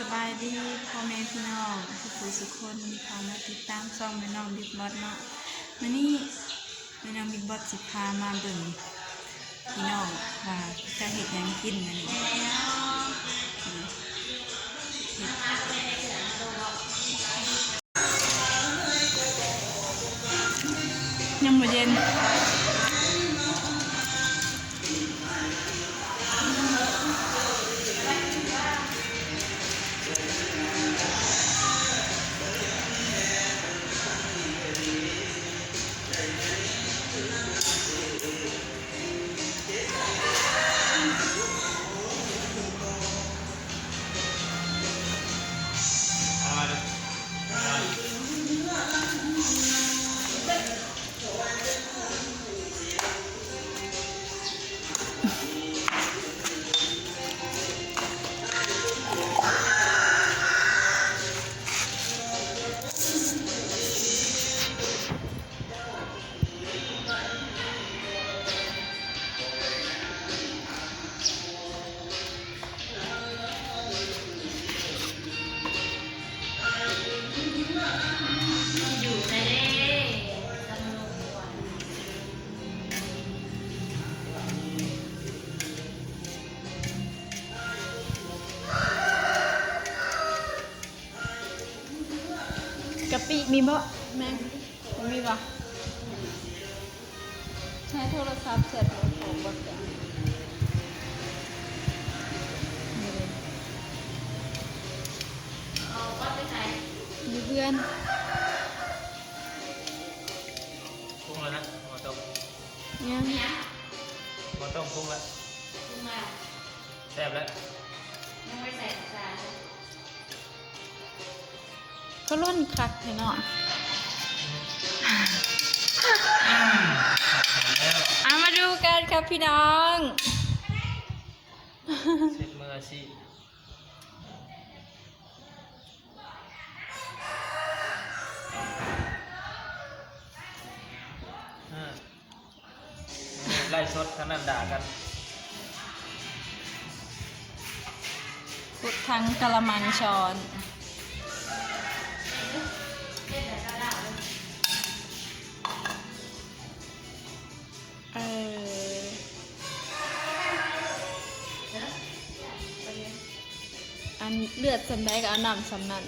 ສະບາຍດີພໍ່ແມ່ພີ່ນ້ອງທຸກຜູ້ທຸກຄົນທີ່ເຂົ້າມາຕິດຕາມຊ່ອງແມ່ນ້ອງບິກບອດເນາະ. ມື້ນີ້ແມ່ນ້ອງບິກບອດຊິພາມາເບິ່ງພີ່ນ້ອງວ່າຈະເຮັດຫຍັງກິນມື້ນີ້. ຍັງບໍ່ເຢັນ. ກະປິມີບໍ່ແມ່? ບໍ່ມີບໍ່? ໃຊ້ໂທລະສັບແຊັດບໍ່? ບໍ່ແຊັດ. ຢູ່ເຮືອນ. ປຸງແລ້ວນະ ໝໍ້ຕົ້ມ. ຍັງ. ໝໍ້ຕົ້ມປຸງແລ້ວ. ແຊບແລ້ວ. ຍັງບໍ່ໄດ້ໃສ່ນ້ຳຕານ. ກໍລົ້ນຄັກແທ້ເນາະ. ເອົາມາດູກັນຄັບພີ່ນ້ອງ. ເຊັບມືອາຊີບ. ອາ ໄລຟ໌ສົດຂະໜາດດ່າກັນ. ພຸດທັງກະລະມັງຊ້ອນ. ເອີ ອັນເລືອດສ່ຳໃດກໍເອົານ້ຳສ່ຳນັ້ນ.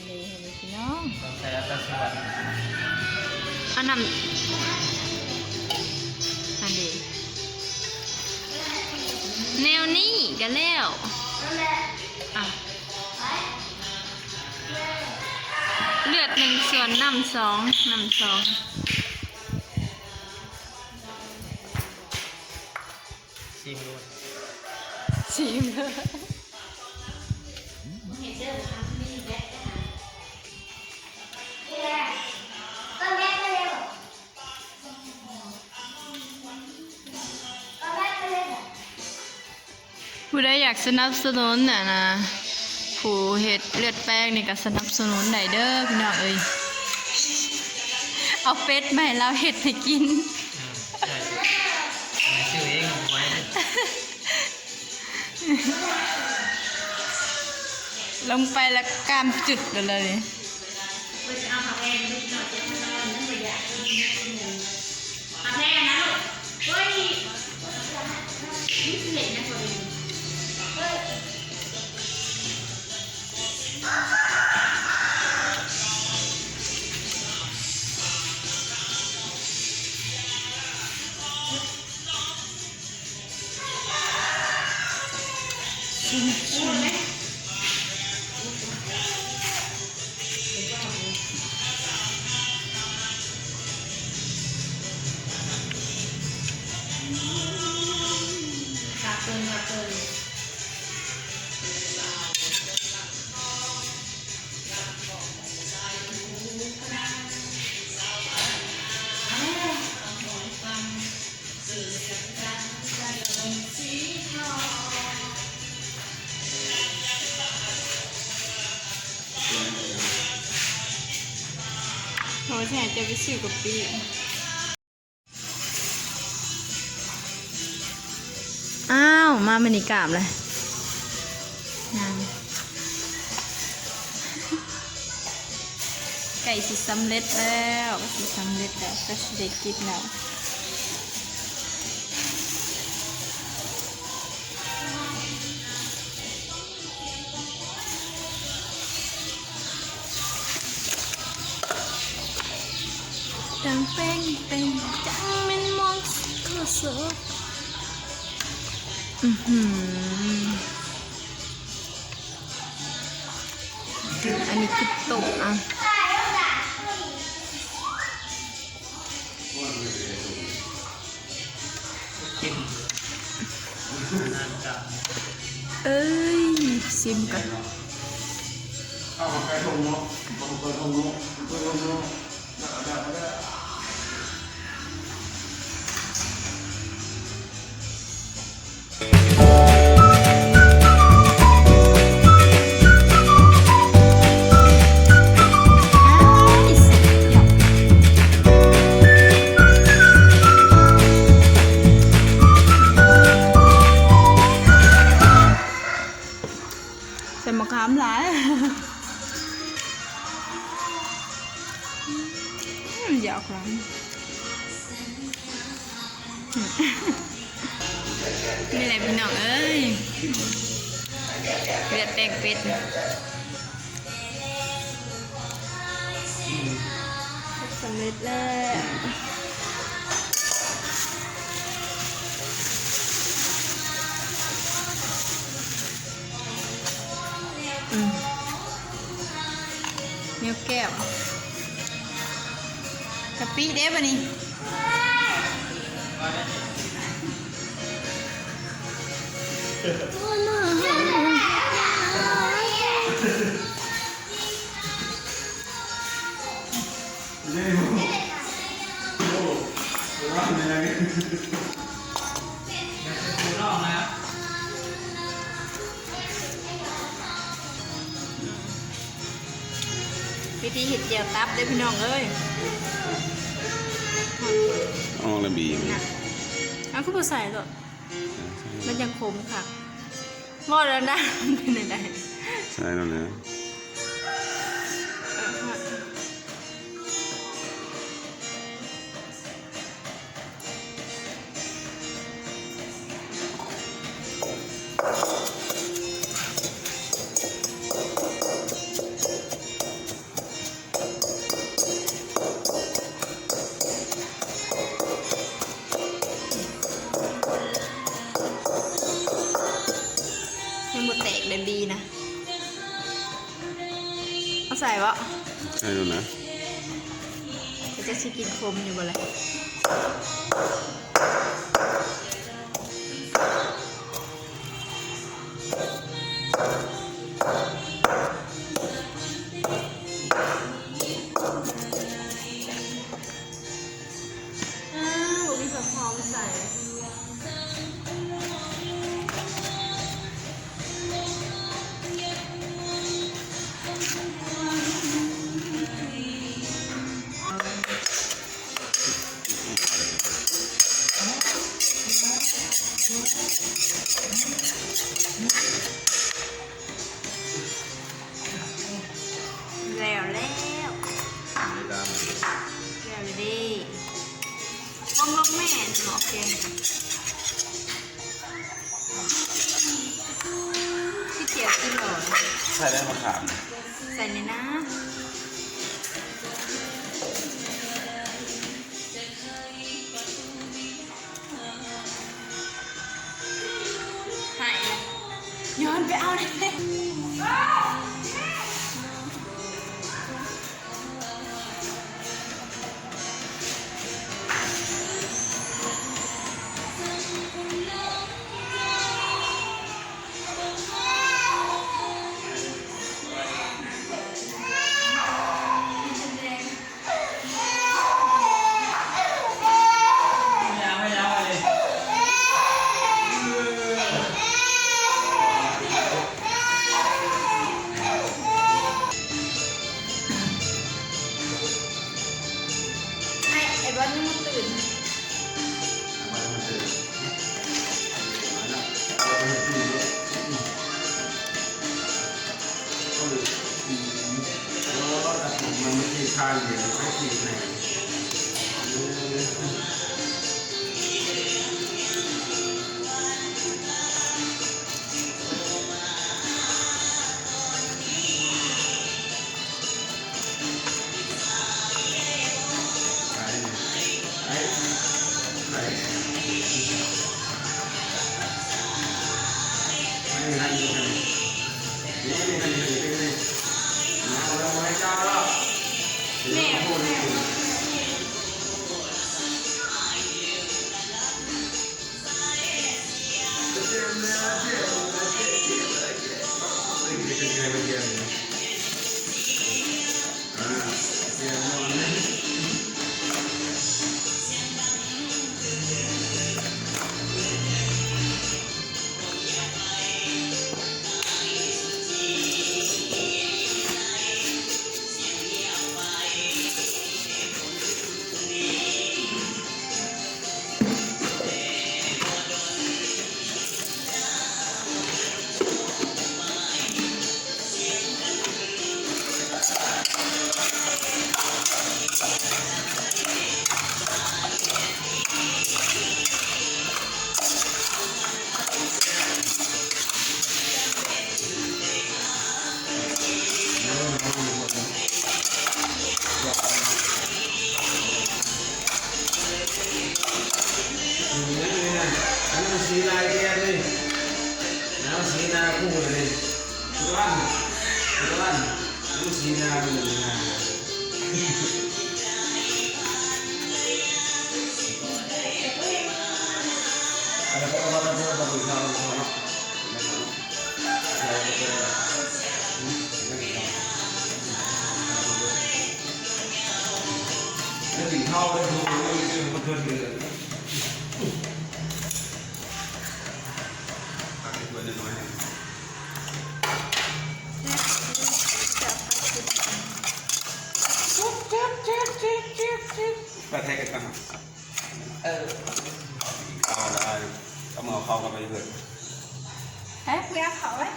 ເດ້ ເຫັນບໍ່ພີ່ນ້ອງ? ຕ້ອງໃສ່ອັດຕາສ່ວນ. ເອົານ້ຳ ອັນເດ ແນວນີ້ກໍແລ້ວ. ອ່ະ ເລືອດໜຶ່ງສ່ວນນ້ຳສອງ ນ້ຳສອງ. ຊີມເລີຍ ຊີມເລີຍ. ຜູ້ໃດຢາກສະໜັບສະໜູນ ອັນນ່າ ຜູ້ເຮັດເລືອດແປງນີ້ກໍສະໜັບສະໜູນໄດ້ເດີພີ່ນ້ອງເອີຍ. ເອົາເປັດມາໃຫ້ລາວເຮັດໃຫ້ກິນ. ອືມ ໃຊ່ ຊື້ເອງບໍ່ໄຫວເດ້. ລົງໄປແລ້ວກ້າມຈຶດເລີຍ. ໂອ້ ຊິໃຫ້ເຈົ້າໄປຊື້ກະປິ. ອ້າວ ມາມື້ນີ້ກ້າມເລີຍ. ນາງ ໃກ້ຊິສຳເລັດແລ້ວ ຊິສຳເລັດແລ້ວ ກໍຊິໄດ້ກິນແລ້ວ. ດັງເປັງເປັງ ຈັ່ງແມ່ນມອງໂຄສົກ. ອືຫື ອັນນີ້ຄືຕົ້ມເອົາ. ເອີຍ ຊິມກ່ອນ. ໃສ່ໝາກຂາມຫຼາຍ ອືມ ຢາກຫຼາຍ. ນີ້ແຫຼະພີ່ນ້ອງເອີຍ ເລືອດແປງເປັດ ສຳເລັດແລ້ວ. ອືມ ແນວແກ້ວ ກະປິເດ້ບາດນີ້. ວິທີເຮັດແຈ່ວຕັບເດີ້ພີ່ນ້ອງເອີຍ. ອອກແລ້ວບີ ເອົາຄືບໍ່ໃສ່ໂລດ ມັນຈັ່ງຂົມຄັກ. ເວົ້າແລ້ວນະ ເປັນຈັ່ງໃດ? ໃສ່ແລ້ວນະ. ຍັງບໍ່ແຕກເລີຍບີນະ. ເອົາໃສ່ບໍ່? ໃສ່ໂລດນະ. ເຂົາເຈົ້າຊິກິນຂົມຢູ່ບໍ່ລະ? ອ້າວ ບໍ່ມີຜັກຫອມໃສ່. ແລ້ວແລ້ວ ແລ້ວເດ້. ເບິ່ງລົງແມ່ ໝໍ້ແກງ ຂີ້ກຽດກິນຫຼາຍ. ໃສ່ໄດ້ມະຂາມ ໃສ່ແດ່ນະ. ໃຫ້ ຍ້ອນໄປເອົາແດ່. ທານເດ ໄປກິນໃຫ້ ແມ່ ແມ່ ອັນນີ້ມັນສີລາຍແກນນີ້ ແລ້ວສີໜ້າກູນີ້ ທຸກອັນ ທຸກອັນ ມັນສີໜ້າກູນີ້ນະ. ແປດແທກກັນ ເອີ ເອົາໄດ້ ເອົາມາເອົາເຂົ້າກັນໄປເພິ່ນ ເອີ ເອົາເຂົ້າໄວ້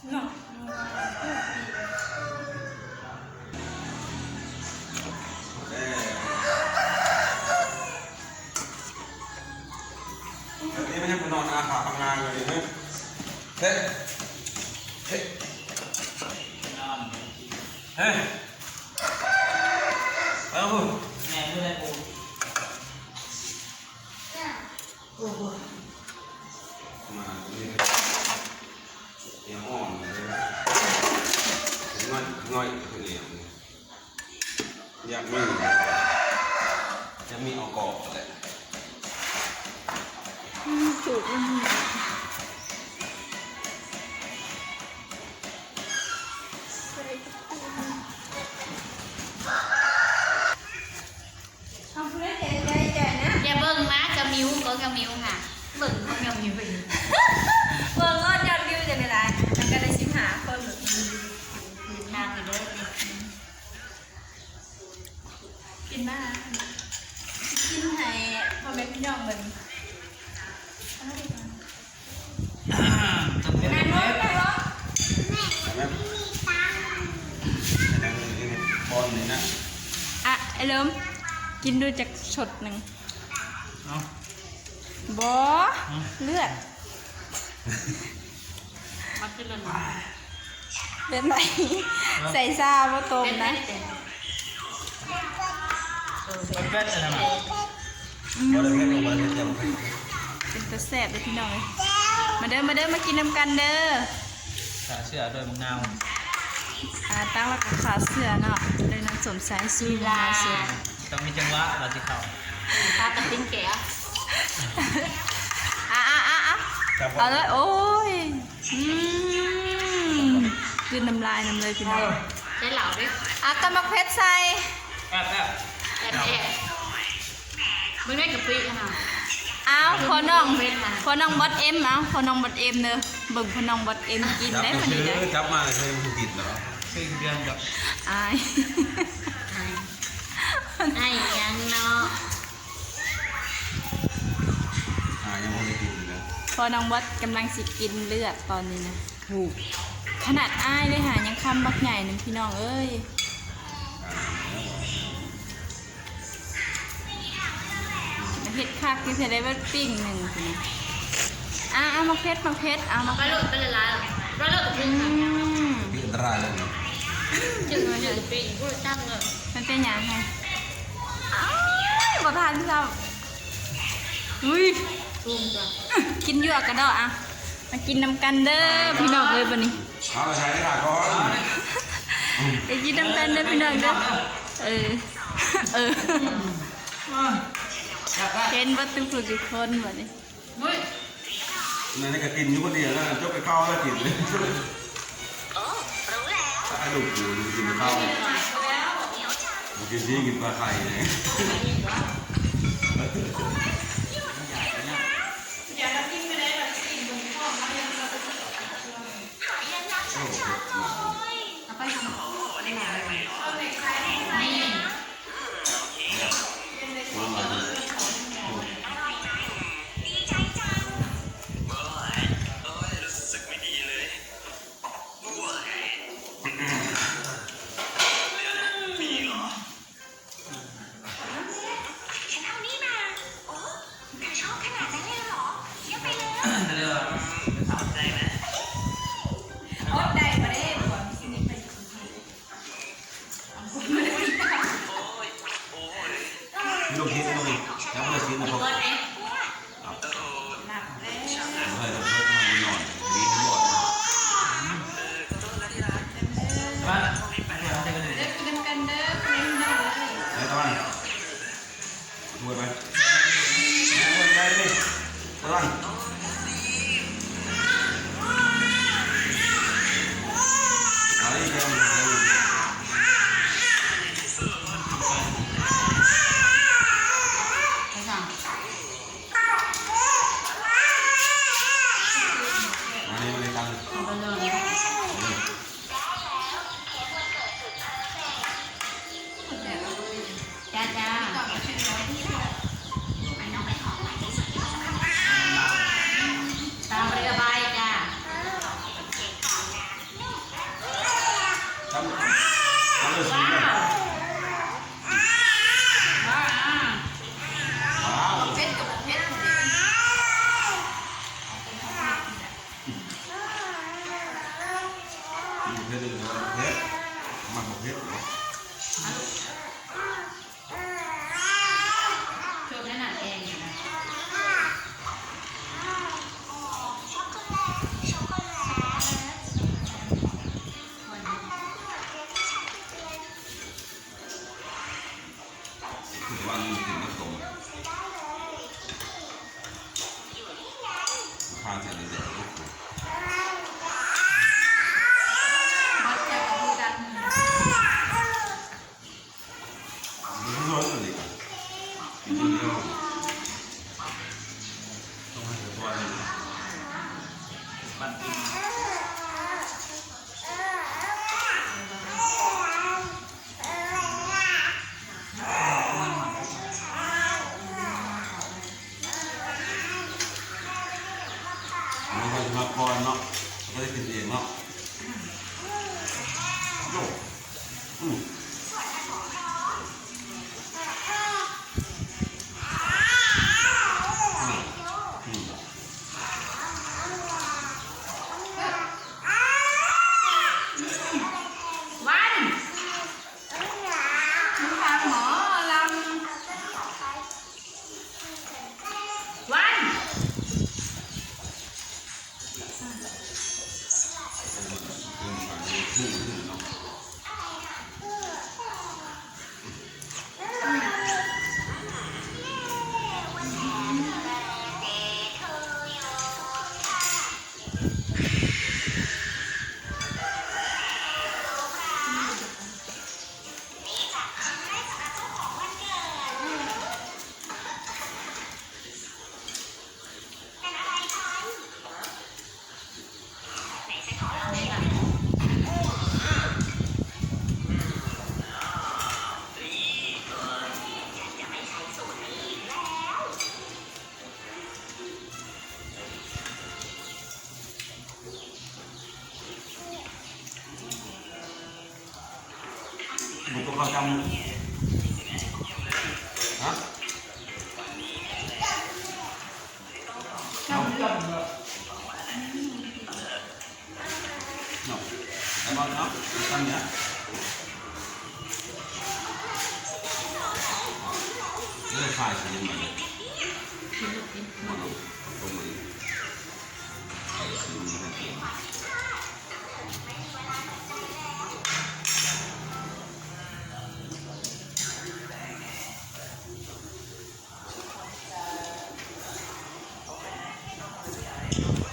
ເນາະ ເອີ ອັນນີ້ມັນຍັງໄປນອນອາຂາພັງງາຢູ່ນີ້ເນາະ ເຮັດ ເຮັດ ເຮັດ ເອົາ ແມ່ນຢູ່ໃນປູ ໂອ້ໂຫ ມານີ້ ຍັງອ່ອນຢູ່ເດ້ ງ່ອຍ ງ່ອຍຄືອີຫຍັງນີ້ ຢາກມີ ຢາກມີເອົາກອກແຫຼະ ອືມ ສູດມັນ ໃສ່ກະປິ ຢ່າເບິ່ງນະ ຈະມິວກໍຈະມິວຫາ ເບິ່ງຂອງຈະມິວ ເບິ່ງຮອດຍອດວິວຈະໄດ້ຫຼາຍ ແລ້ວກໍໄດ້ສິບຫ້າຄົນ ນາງເດີ ກິນມາ ກິນໃຫ້ພໍ່ແມ່ພີ່ນ້ອງເບິ່ງ. ອ່ະ ໄອ້ເລີມ ກິນດູຈັກຊົດໜຶ່ງ ເອົາ ບໍ່ ຫືມ ເລືອດ ມັນຄືເລືອດ ເປັນໄດ ເອີ ໃສ່ຊາບໍ່ຕົ້ມນະ ເປັນໄດ ເອີ ມັນເປັນອັນນັ້ນນະ ອືມ ບໍ່ໄດ້ເຜັດ ບໍ່ໄດ້ເຜັດ ເປັນຕາແຊບເດີພີ່ນ້ອງເອີຍ ມາເດີ ມາເດີ ມາກິນນຳກັນເດີ ຂ້າເຊື້ອດ້ວຍໝາກນາວ ອ່າ ຕັ້ງແລ້ວກໍຂ້າເຊື້ອເນາະ ໂດຍນາງສົມຊາຍຊູ ລາວສຸດ ຕ້ອງມີຈັງຫວະ ລາວຊິເຂົ້າ ພາກັນຕີນແກະ ອ່າ ອ່າ ອ່າ ອ່າ ເອົາເລີຍ ໂອ້ຍ ອືມ ກືນນ້ຳລາຍນຳເລີຍພີ່ນ້ອງ ໃສ່ເຫຼົ້າເດ້ ອ່າ ຕຳໝາກເຜັດໃສ່ ແອບ ແອບ ແອບ ເບິ່ງໄດ້ກະປິຫັ້ນນະ ອ້າວ ພໍ່ນ້ອງ ພໍ່ນ້ອງບອດເອັມ ເອົາ ພໍ່ນ້ອງບອດເອັມເດີ ເບິ່ງພໍ່ນ້ອງບອດເອັມກິນໄດ້ ຈັບ ມື້ ຈັບມາເລີຍ ຄືບໍ່ກິນເນາະ ເປັນເດືອນດອກ ອາຍ ອາຍ ອາຍຫຍັງເນາະ. ຍັງບໍ່ໄດ້ກິນເລີຍ ພໍນ້ອງບອດກຳລັງຊິກິນເລືອດຕອນນີ້ນະ. ໂອ້ ຂະໜາດອ້າຍເດ້ຫາຍັງຄຳບັກໃຫຍ່ໜຶ່ງ ພີ່ນ້ອງເອີຍ. ເຮັດຄັກຢູ່ ເຮັດໄດ້ເບິດປີ້ງໜຶ່ງພຸ້ນນະ. ອ່າ ເອົາໝາກເຜັດ ໝາກເຜັດ ເອົາໝາກ ໄປໂລດ ໄປຫຼາຍໆ ໄປໂລດ. ອືມ ເປັນອັນຕະລາຍແລ້ວນີ້ ຈຶ່ງມາເຮັດປີ້ງ ຜູ້ຈັກເລີຍ ມັນເປັນຫຍັງຫັ້ນ? ອ້າຍ ບໍ່ທັນຊ້ຳ. ອຸ້ຍ ກິນຢູ່ອະກະດໍ້. ອ່ະ ມາກິນນຳກັນເດີພີ່ນ້ອງເອີຍ ບັດນີ້ ເອົາໃສ່ລາກ່ອນ ໄປກິນນຳກັນເດີພີ່ນ້ອງເດີ. ເອີ ເອີ ເຫັນເບິດທຸກຜູ້ທຸກຄົນບັດນີ້. ນັ້ນກະກິນຢູ່ຄົນດຽວນະ ຈົບໄປເຂົ້າແລ້ວກິນ. ໂອ້ ຮູ້ແລ້ວ ໄອ້ລູກກູກິນເຂົ້າ ບໍ່ກິນຊີ້ ກິນປາໄຂ່. ອັນນີ້ເພິ່ນຊິມາກ່ອນເນາະ ເພິ່ນຊິກິນເອງເນາະ. ໂອ້ ອືມ ອືມ ອືມ ວັນ ວັນ ອືມ. ພວກເຂົາຈຳ ຮະ? ເນາະ ແລ້ວກໍເນາະ ທຳນີ້ ເອີ ຂາຍຊິຍັງໄງ ຕົງນີ້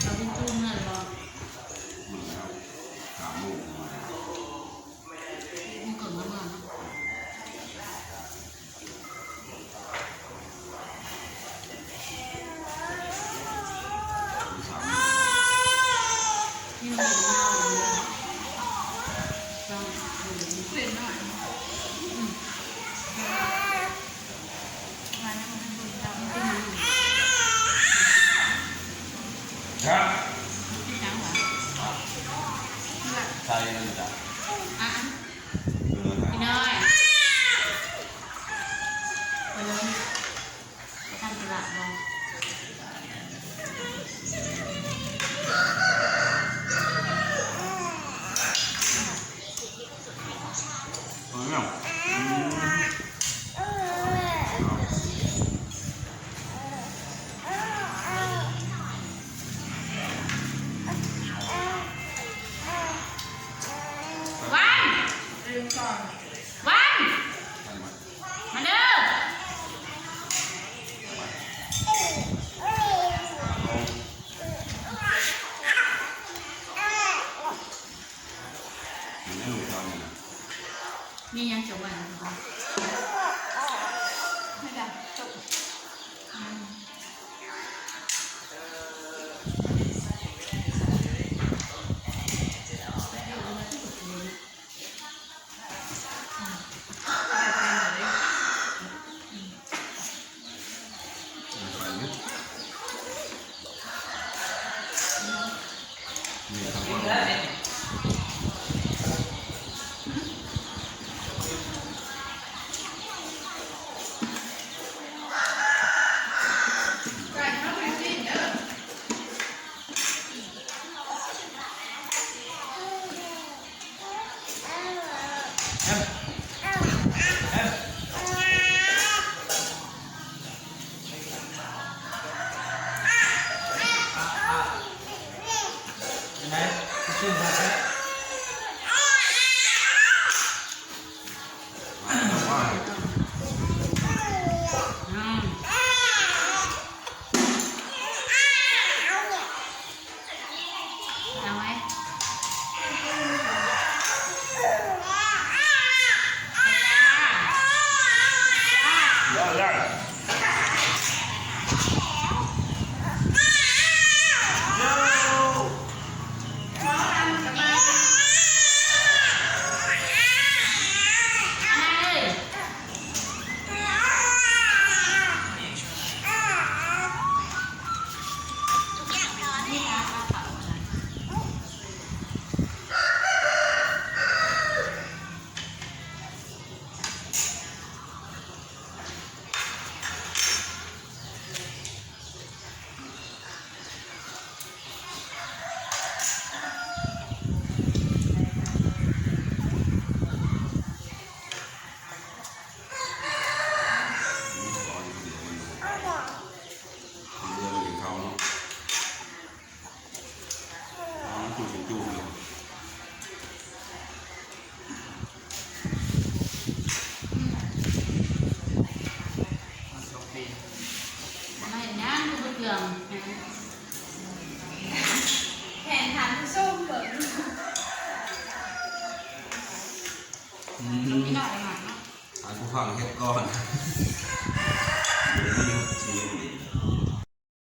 ເອົາເປັນຕູ້ເມືອລະບໍ່? ເມືອແລ້ວ ສາມໂມງ ໂມງເຄິ່ງມາເມືອເນາະ. ວັນ ວັນ ມາເດີ. ມີຫຍັງຈະວ່າ?